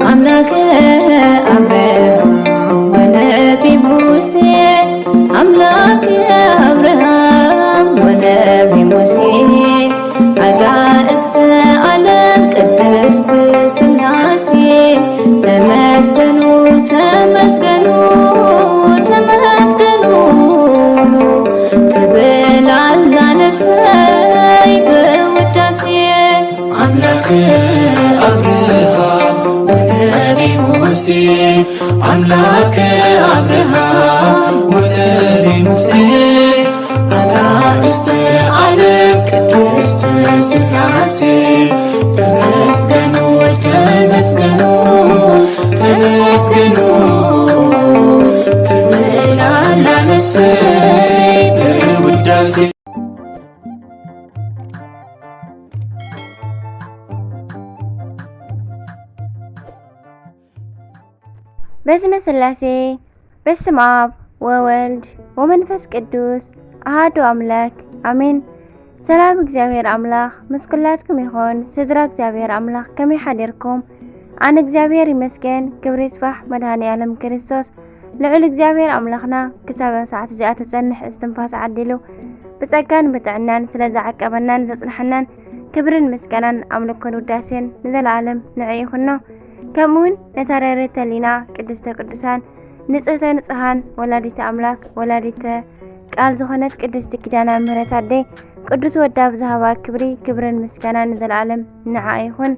አምላከ አብርሃም ወነቢ ሙሴ፣ አምላከ አብርሃም ወነቢ ሙሴ፣ አጋእዝተ ዓለም ቅድስት ሥላሴ፣ ተመስገኑ፣ ተመስገኑ፣ ተመስገኑ ትብል ኣላ ነፍሰይ ብውዳሴ። አምላከ አብርሃም ወነቢ ሙሴ፣ አምላከ አብርሃም ወነቢ ሙሴ፣ አጋእዝተ ዓለም ቅድስት ሥላሴ፣ ተመስገኑ፣ ተመስገኑ፣ ተመስገኑ ትብል ኣላ ነፍሰይ ብውዳሴ። በስመ ሥላሴ፣ በስመ አብ ወወልድ ወመንፈስ ቅዱስ አሐዱ አምላክ አሜን። ሰላም እግዚኣብሔር ኣምላኽ ምስ ኩላትኩም ይኹን። ስድራ እግዚኣብሔር ኣምላኽ ከመይ ሓዲርኩም? ኣነ እግዚኣብሔር ይመስገን፣ ክብሪ ይስፋሕ መድኃኔ ዓለም ክርስቶስ። ልዑል እግዚኣብሔር ኣምላኽና ክሳብ ሰዓት እዚኣ ትጸንሕ እስትንፋስ ዓዲሉ ብጸጋን ብጥዕናን ስለ ዝዓቀበናን ዘጽንሐናን ክብርን ምስጋናን ኣምልኮን ውዳሴን ንዘለዓለም ንዕኡ ይኹኖ። ከምኡውን ነታ ርህርህቲ ሕሊና ቅድስተ ቅዱሳን ንጽህተ ንጹሃን ወላዲተ ኣምላክ ወላዲተ ቃል ዝኾነት ቅድስቲ ኪዳነ ምሕረት ኣደይ ቅዱስ ወዳ ብዝሃባ ክብሪ ክብርን ምስጋናን ንዘለዓለም ንዓ ይኹን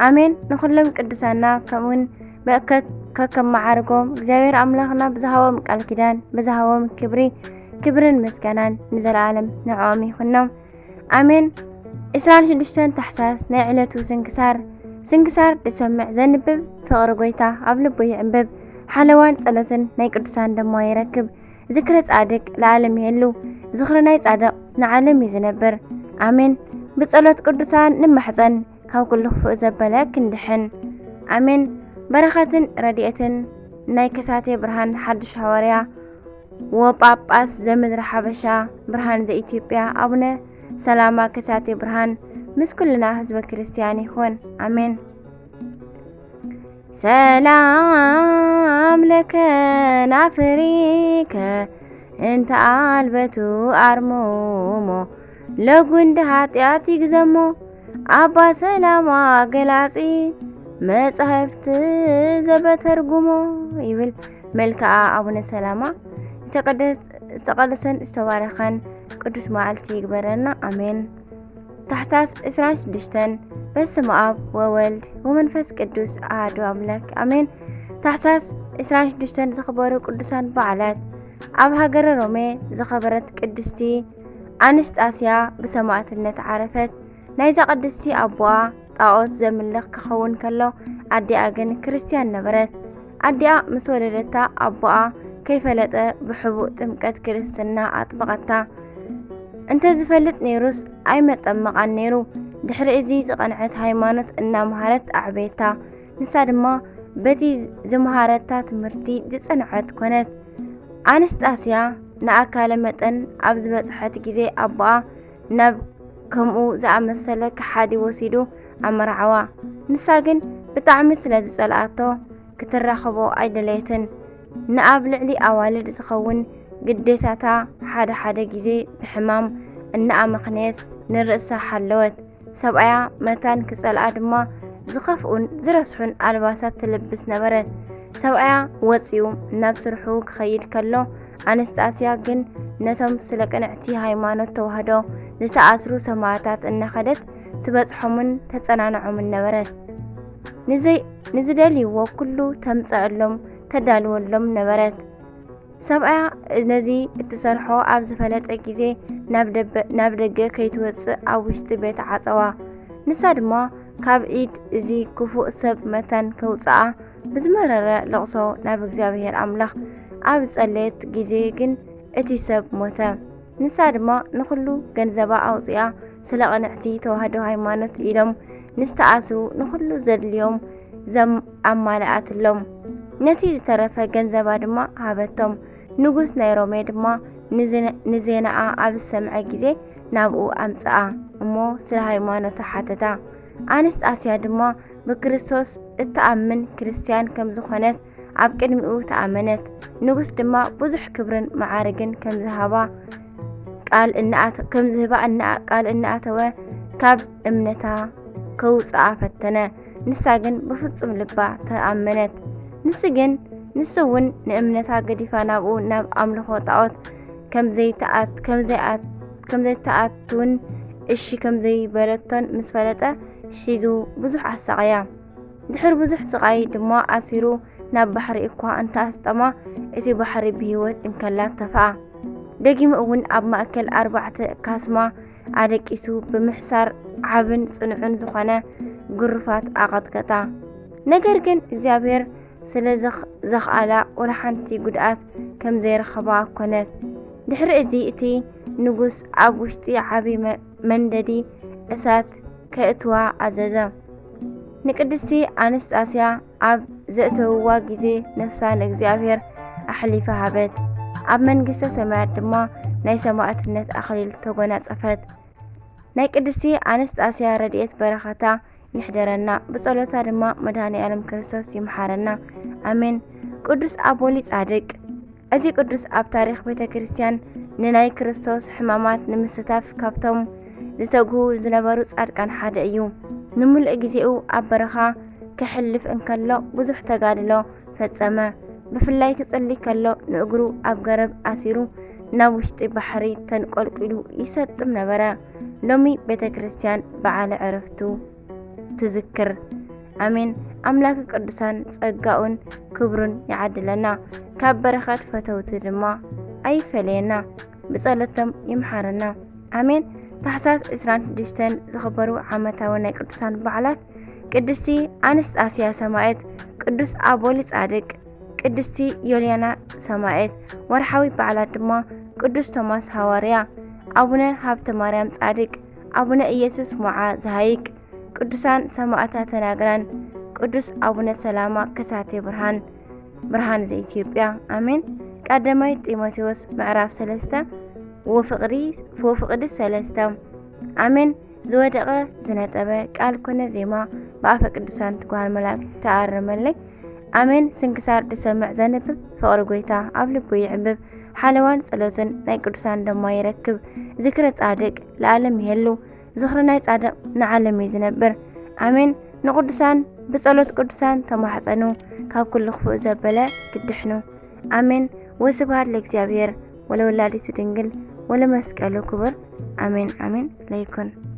ኣሜን። ንኹሎም ቅዱሳና ከምኡውን በ- ከ- ከከም መዓርጎም እግዚኣብሔር ኣምላኽና ብዝሃቦም ቃል ኪዳን ብዝሃቦም ክብሪ ክብርን ምስጋናን ንዘለዓለም ንዕኦም ይኹኖም። ኣሜን። ዕስራን ሽዱሽተን ታሕሳስ ናይ ዕለቱ ስንክሳር። ስንክሳር ዝሰምዕ ዘንብብ ፍቕሪ ጎይታ ኣብ ልቡ ይዕንብብ። ሓለዋን ጸሎትን ናይ ቅዱሳን ድማ ይረክብ። ዝክረ ጻድቅ ለዓለም ይሄሉ። ዝኽሪ ናይ ጻድቕ ንዓለም እዩ ዝነብር። ኣሜን። ብጸሎት ቅዱሳን ንማሕጸን ካብ ኩሉ ክፉእ ዘበለ ክንድሕን። ኣሜን። በረኸትን ረድኤትን ናይ ከሳቴ ብርሃን ሓድሽ ሃዋርያ ወጳጳስ ዘምድረ ሓበሻ ብርሃን ዘኢትዮጵያ ኣቡነ ሰላማ ከሳቴ ብርሃን ምስ ኩልና ህዝበ ክርስቲያን ይኹን። ኣሜን። ሰላም ለከ ናፍሪከ እንተ አልበቱ አርምሞ ለጉንዲ ኃጢአት ይግዘሞ አባ ሰላማ ገላጺ መጻሕፍት ዘበተርጉሞ ይብል መልክዓ ኣቡነ ሰላማ። ዝተቀደስ- ዝተቀደሰን ዝተባረኸን ቅዱስ መዓልቲ ይግበረና። ኣሜን። ታሕሳስ ዕስራን ሽዱሽተን በስመ አብ ወወልድ ወመንፈስ ቅዱስ አሐዱ አምላክ አሜን። ታሕሳስ ዕስራን ሽዱሽተን ዝኽበሩ ቅዱሳን በዓላት። ኣብ ሃገረ ሮሜ ዝኸበረት ቅድስቲ ኣንስጣስያ ብሰማዕትነት ዓረፈት። ናይዛ ቅድስቲ ኣቦኣ ጣዖት ዘምልኽ ክኸውን ከሎ ኣዲኣ ግን ክርስትያን ነበረት። ኣዲኣ ምስ ወለደታ ኣቦኣ ከይፈለጠ ብሕቡእ ጥምቀት ክርስትና ኣጥመቐታ። እንተዝፈልጥ ነይሩስ ኣይመጠመቓን ነይሩ። ድሕሪ እዚ ዝቐንዐት ሃይማኖት እናመሃረት ኣዕበየታ። ንሳ ድማ በቲ ዝመሃረታ ትምህርቲ ዝጸንዐት ኮነት። ኣንስጣስያ ንኣካለ መጠን ኣብ ዝበጽሐት ግዜ ኣቦኣ ናብ ከምኡ ዝኣመሰለ ከሓዲ ወሲዱ ኣመርዓዋ። ንሳ ግን ብጣዕሚ ስለ ዝጸልኣቶ ክትራኸቦ ኣይደለየትን። ንኣብ ልዕሊ ኣዋልድ ዝኸውን ግዴታታ ሓደ ሓደ ግዜ ብሕማም እናኣመኽነየት ንርእሳ ሓለወት። ሰብኣያ መታን ክጸልኣ ድማ ዝኸፍኡን ዝረስሑን ኣልባሳት ትልብስ ነበረት። ሰብኣያ ወጺኡ ናብ ስርሑ ክኸይድ ከሎ ኣንስጣስያ ግን ነቶም ስለ ቅንዕቲ ሃይማኖት ተዋህዶ ዝተኣስሩ ሰማእታት እናኸደት ትበጽሖምን ተጸናንዖምን ነበረት። ንዘይ- ንዝደልይዎ ኩሉ ተምጸኣሎም ተዳልወሎም ነበረት። ሰብኣያ ነዚ እትሰርሖ ኣብ ዝፈለጠ ግዜ ናብ ደበ- ናብ ደገ ከይትወጽእ ኣብ ውሽጢ ቤት ዓጸዋ። ንሳ ድማ ካብ ኢድ እዚ ክፉእ ሰብ መታን ከውጽኣ ብዝመረረ ለቕሶ ናብ እግዚኣብሔር ኣምላኽ ኣብ ዝጸለየት ግዜ ግን እቲ ሰብ ሞተ። ንሳ ድማ ንኹሉ ገንዘባ ኣውጺኣ ስለ ቅንዕቲ ተዋህዶ ሃይማኖት ኢሎም ንዝተኣስሩ ንኹሉ ዘድልዮም ዘም- ኣማልኣትሎም። ነቲ ዝተረፈ ገንዘባ ድማ ሃበቶም። ንጉስ ናይ ሮሜ ድማ ንዜ- ንዜናኣ ኣብ ዝሰምዐ ግዜ ናብኡ ኣምጽኣ እሞ ስለ ሃይማኖታ ሓተታ። ኣንስጣስያ ድማ ብክርስቶስ እትኣምን ክርስትያን ከም ዝኾነት ኣብ ቅድሚኡ ተኣመነት። ንጉስ ድማ ብዙሕ ክብርን መዓርግን ከም ዝሃባ ቃል እናኣተ-፣ ከም ዝህባ እና-፣ ቃል እናኣተወ ካብ እምነታ ከውፅኣ ፈተነ። ንሳ ግን ብፍጹም ልባ ተኣመነት። ንሱ ግን፣ ንሱ እውን ንእምነታ ገዲፋ ናብኡ፣ ናብ ኣምልኾ ጣዖት ከም ዘይተኣት-፣ ከም ዘይኣት-፣ ከም ዘይተኣትውን እሺ ከም ዘይበለቶን ምስ ፈለጠ፣ ሒዙ ብዙሕ ኣሳቐያ። ድሕሪ ብዙሕ ስቓይ ድማ ኣሲሩ ናብ ባሕሪ እኳ እንተኣስጠማ፣ እቲ ባሕሪ ብህይወት እንከላ ተፋኣ። ደጊሙ እውን ኣብ ማእከል ኣርባዕተ ካስማ ኣደቂሱ ብምሕሳር ዓብን ጽኑዕን ዝኾነ ግሩፋት ኣቐጥቀጣ። ነገር ግን እግዚኣብሔር ስለ ዘኽ-፣ ዘኽኣላ ወላ ሓንቲ ጉድኣት ከም ዘይረኸባ ኮነት። ድሕሪ እዚ እቲ ንጉስ ኣብ ውሽጢ ዓቢ መ-፣ መንደዲ እሳት ከእትዋ ኣዘዘ። ንቅድስቲ ኣንስጣስያ ኣብ ዘእተውዋ ግዜ ነፍሳ ንእግዚኣብሔር ኣሕሊፋ ሃበት። ኣብ መንግስተ ሰማያት ድማ ናይ ሰማዕትነት ኣኽሊል ተጎናጸፈት። ናይ ቅድስቲ ኣንስጣስያ ረድኤት በረኸታ ይሕደረና፣ ብጸሎታ ድማ መድኃኔ ዓለም ክርስቶስ ይምሓረና። ኣሜን። ቅዱስ ኣቦሊ ጻድቅ። እዚ ቅዱስ ኣብ ታሪኽ ቤተ ክርስቲያን ንናይ ክርስቶስ ሕማማት ንምስታፍ ካብቶም ዝተግሁ ዝነበሩ ጻድቃን ሓደ እዩ። ንምሉእ ግዜኡ ኣብ በረኻ ከሕልፍ እንከሎ ብዙሕ ተጋድሎ ፈጸመ። ብፍላይ ክጽሊ ከሎ ንእግሩ ኣብ ገረብ ኣሲሩ ናብ ውሽጢ ባሕሪ ተንቆልቂሉ ይሰጥም ነበረ። ሎሚ ቤተ ክርስቲያን በዓለ ዕረፍቱ ትዝክር። ኣሜን። ኣምላክ ቅዱሳን ጸጋኡን ክብሩን ይዓድለና። ካብ በረኸት ፈተውቲ ድማ ኣይፈለየና። ብጸሎቶም ይምሓረና። ኣሜን። ታሕሳስ ዕስራን ሽዱሽተን ዝኽበሩ ዓመታዊ ናይ ቅዱሳን በዓላት ቅድስቲ ኣንስጣስያ ሰማዕት፣ ቅዱስ ኣቦሊ ጻድቅ፣ ቅድስቲ ዮልያና ሰማዕት። ወርሓዊ በዓላት ድማ ቅዱስ ቶማስ ሃዋርያ፣ ኣቡነ ሃብተ ማርያም ጻድቅ፣ ኣቡነ ኢየሱስ ሞዓ ዘሃይቅ፣ ቅዱሳን ሰማዕታት ተናግራን፣ ቅዱስ ኣቡነ ሰላማ ከሳቴ ብርሃን፣ ብርሃን ዘኢትዮጵያ። ኣሜን። ቀዳማይ ጢሞቴዎስ ምዕራፍ ሰለስተ ወፍቕዲ፣ ወፍቕዲ ሰለስተ። ኣሜን። ዝወደቐ ዝነጠበ ቃል ኮነ ዜማ ብኣፈ ቅዱሳን ትጓሃር መላእክት ተኣረመለይ። ኣሜን። ስንክሳር ዝሰምዕ ዘንብብ ፍቕሪ ጎይታ ኣብ ልቡ ይዕምብብ። ሓለዋን ጸሎትን ናይ ቅዱሳን ድማ ይረክብ። ዝክረ ጻድቅ ለዓለም ይሄሉ። ዝኽሪ ናይ ጻድቕ ንዓለም እዩ ዝነብር። ኣሜን። ንቅዱሳን ብጸሎት ቅዱሳን ተማሕጸኑ፣ ካብ ኩሉ ክፉእ ዘበለ ክትድሕኑ። ኣሜን። ወስብሐት ለእግዚኣብሔር ወለወላዲቱ ድንግል ወለመስቀሉ ክቡር። ኣሜን፣ ኣሜን። ለይኩን።